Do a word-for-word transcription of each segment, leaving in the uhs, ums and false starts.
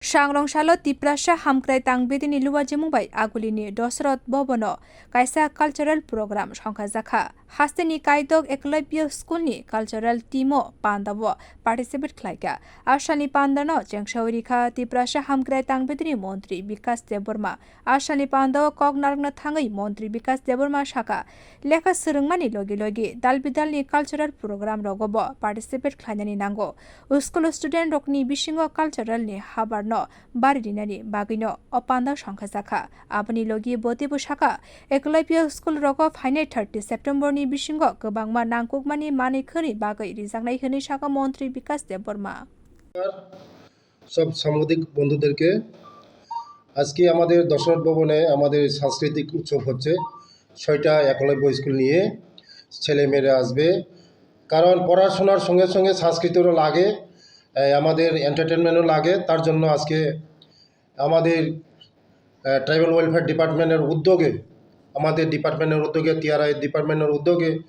Sangrong salo Tiprasa Hamkrai Tangbedini luwajimung bai Agulini Dosroth Bhabono kaisa cultural program songkhajakha. Hasteni Kaitok Eklabya School ni cultural team o panda o participate khlaikha. A salni panda no chengsawi rikha Tiprasa Hamkrai Tangbedini montri Bikas Debbarma. A salni panda o kok narwkna thangwi montri Bikas Debbarma sakha, lekha swrwngmani logi logi dal bidal ni cultural program rogo bo participate khlainani nango. School student rokni bisingo cultural ni habar no bari rinani bagwino o panda songkhajakha. Aboni logi bo teibo sakha, Eklabya school rogo phainai thirty September ni bisingo kwbangma nangkukmani manwi khwnwi bagwi rijaknai hwnwi sakha montri Bikas Debbarma. সব সাংবাদিক বন্ধুদেরকে, আজকে আমাদের দশরথ ভবনে আমাদের সাংস্কৃতিক উৎসব হচ্ছে। ছয়টা একলব্য স্কুল নিয়ে ছেলেমেয়েরা আসবে, কারণ পড়াশোনার সঙ্গে সঙ্গে সংস্কৃতিরও লাগে, এই আমাদের এন্টারটেনমেন্টও লাগে। তার জন্য আজকে আমাদের ট্রাইবাল ওয়েলফেয়ার ডিপার্টমেন্টের উদ্যোগে, আমাদের ডিপার্টমেন্টের উদ্যোগে, টিআরআই ডিপার্টমেন্টের উদ্যোগে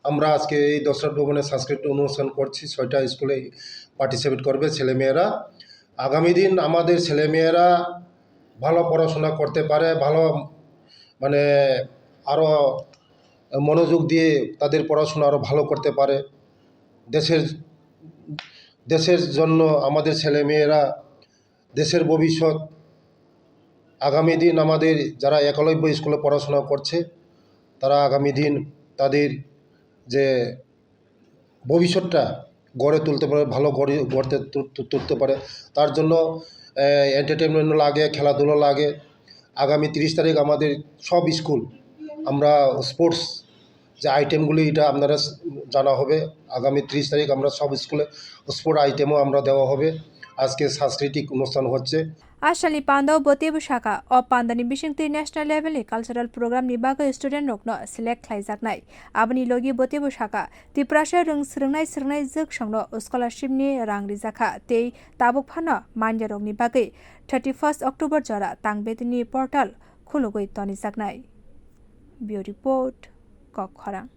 আমরা আজকে এই দশরথ ভবনে সাংস্কৃতিক অনুষ্ঠান করছি। ছয়টা স্কুলে পার্টিসিপেট করবে ছেলেমেয়েরা। আগামী দিন আমাদের ছেলেমেয়েরা ভালো পড়াশোনা করতে পারে, ভালো মানে আরও মনোযোগ দিয়ে তাদের পড়াশোনা আরও ভালো করতে পারে। দেশের দেশের জন্য আমাদের ছেলেমেয়েরা দেশের ভবিষ্যৎ। আগামী দিন আমাদের যারা একলব্য স্কুলে পড়াশোনা করছে, তারা আগামী দিন তাদের যে ভবিষ্যৎটা গড়ে তুলতে পারে, ভালো গড়ে গড়তে তু- তু- তুলতে পারে। তার জন্য এন্টারটেনমেন্ট লাগে, খেলাধুলা লাগে। আগামী তিরিশ তারিখ আমাদের সব স্কুল আমরা স্পোর্টস যে আইটেমগুলি, এটা আপনারা জানা হবে। আগামী তিরিশ তারিখ আমরা সব স্কুলে স্পোর্ট আইটেমও আমরা দেওয়া হবে। আজকে সাংস্কৃতিক অনুষ্ঠান হচ্ছে। A salni panda o bo teibo sakha, o panda ni bisingtwi national level ni cultural program ni bagwi student rokno select khlaijaknai. Aboni logi bo teibo sakha, Tiprasa rwng swrwngnai swrwngnai jwk songno scholarship ni rang rijakha tei tabuk phano manya rokni bagwi thirty first October jora Tangbedini portal khulugwi tonijaknai. Bureau Report, Kok Khorang.